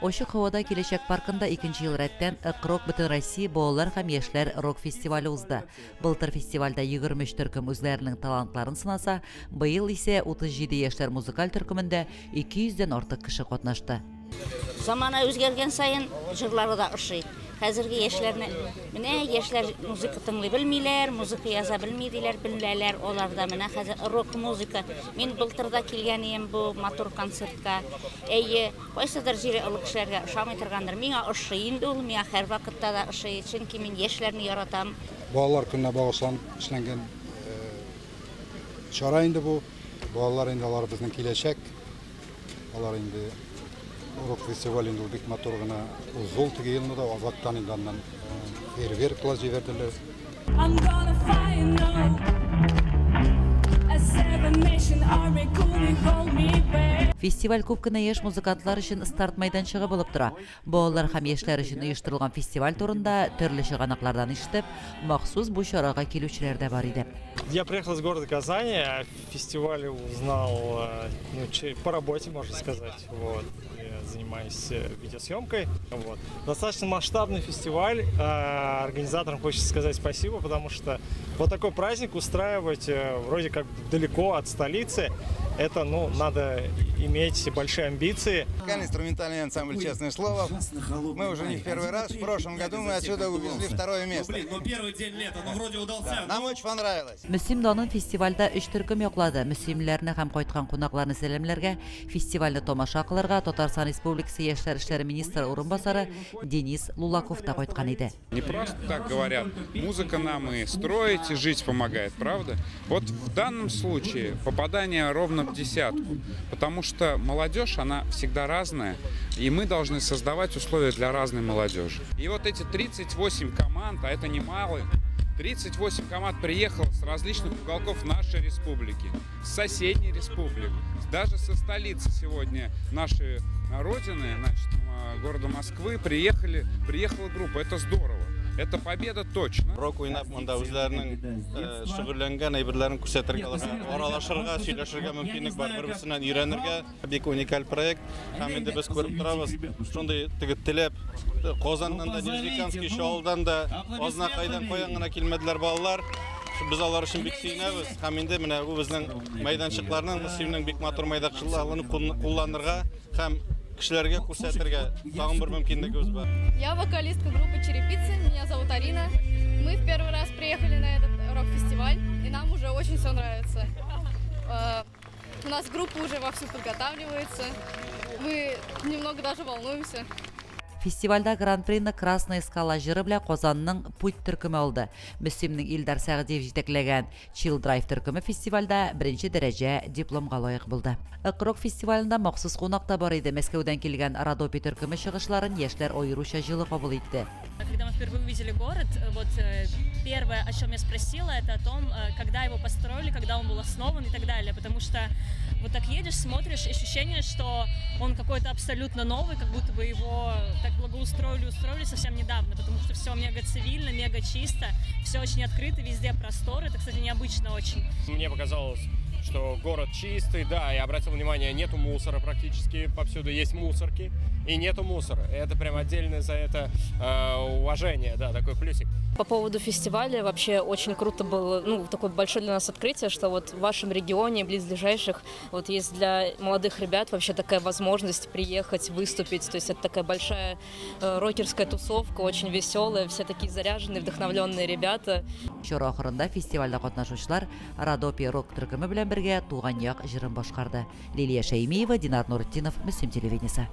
Ачык һавада Киләчәк паркында икенче ел рәттән «Ык-рок» Бөтенроссия балалар һәм яшьләр рок-фестивале узды. Былтыр фестивальдә 23 төркем үзләренең талантларын сынаса, быел исә 37 яшьләр музыкаль төркемендә 200 дән артык кеше катнашты. Замана үзгәргән саен җырлары да ошый. Хәзерге яшьләрне менә яшьләр музыка тыңлый белмиләр, музыка яза белми диләр, беләләр алар да менә хәзер рок-музыка. Мин былтыр да килгән идем бу матур концертка. Әйе, кайсыдыр җире олы кешеләргә ошамый торгандыр. Миңа ошый инде ул, миңа һәрвакытта да ошый, чөнки мин яшьләрне яратам. Балалар көненә багышланып эшләнгән чара инде бу. Балалар инде алар безнең киләчәк. Алар инде рок-фестиваль инде ул бик матур гына узды теге елны да, азактан инде аннан фейерверклар җибәрделәр. I'm gonna find no a seven nation army couldn't hold me back. Фестиваль күп кенә яшь музыкантлар өчен старт мәйданчыгы булып тора. Балалар һәм яшьләр өчен оештырылган фестиваль турында төрле чыганаклардан ишетеп, махсус бу чарага килүчеләр дә бар иде. Я приехал из города Казани, о фестивале узнал ну, по работе, можно сказать. Вот. Я занимаюсь видеосъемкой. Вот. Достаточно масштабный фестиваль. Организаторам хочется сказать спасибо, потому что вот такой праздник устраивать вроде как далеко от столицы, это, ну, надо иметь большие амбиции. Инструментальный ансамбль «Честное слово». Мы уже не в первый раз. В прошлом году мы отсюда увезли второе место. Ну, блин, ну первый день лета, ну вроде удался. Да, нам очень понравилось. Мөслим данын фестивальдә өч төркем яклады. Мөслимләрне һәм кайткан кунакларны сәламләргә, фестивальне тамаша кылырга Татарстан Республикасы яшьләр эшләре министры урынбасары Денис Лулаков та кайткан иде. Не просто так говорят, музыка нам и строить, и жить помогает, правда? Вот в данном случае попадание ровно в десятку, потому что молодежь, она всегда разная, и мы должны создавать условия для разной молодежи. И вот эти 38 команд, а это немало, 38 команд приехало с различных уголков нашей республики, с соседней республик, даже со столицы сегодня нашей родины, значит, города Москвы, приехала группа. Это здорово. Это победа точно. Рок уйнап, монда үзләренең шөгыльләнгән әйберләрен күрсәтергә, аралашырга, сөйләшергә мөмкинлек бар, бер-берсеннән өйрәнергә. Бик уникаль проект. Һәм инде без күреп торабыз, шундый теге теләп Казаннан да, Нижнекамский Чаллыдан да, Азнакайдан каян гына килмәделәр балалар. Без алар өчен бик сөенәбез. Һәм инде менә бу безнең мәйданчыкларның, Мөслимнең бик матур мәйданчыкларын кулланырга һәм кешеләргә күрсәтергә тагын бер мөмкинлегебез бар. Я вокалистка группы Черепицы, меня зовут Арина. Мы в первый раз приехали на этот рок-фестиваль, и нам уже очень все нравится. У нас группа уже вовсю подготавливается, мы немного даже волнуемся. Фестивальдә гран-прины «Красная скала» җыры белән Казанның «Путь» төркеме алды. Мөслимнең Илдар Сәгъдиев җитәкләгән Chill Drive төркеме фестивальдә беренче дәрәҗә дипломга лаек булды. Ык-рок фестивалендә махсус кунак та бар иде. Мәскәүдән килгән Родопи төркеме чыгышларын яшьләр аеруча җылы кабул итте. Когда мы впервые увидели город, вот первое, о чем я спросила, это о том, когда его построили, когда он был основан и так далее, потому что вот так едешь, смотришь, ощущение, что он какой-то абсолютно новый, как будто бы его так благоустроили, устроили совсем недавно, потому что все мега цивильно, мега чисто, все очень открыто, везде простор, это, кстати, необычно очень. Мне показалось, что город чистый, да, я обратил внимание, нету мусора практически, повсюду есть мусорки, и нету мусора. Это прям отдельное за это уважение, да, такой плюсик. По поводу фестиваля вообще очень круто было, ну, такое большое для нас открытие, что вот в вашем регионе, близлежащих, вот есть для молодых ребят вообще такая возможность приехать, выступить, то есть это такая большая рокерская тусовка, очень веселая, все такие заряженные, вдохновленные ребята. Чара ахырында фестивальдә катнашучылар Родопи рок төркеме белән бергә «Туган як» җырын башкарды. Лилия Шәймиева, Динар Нуртдинов, Мөслим телевидениесе.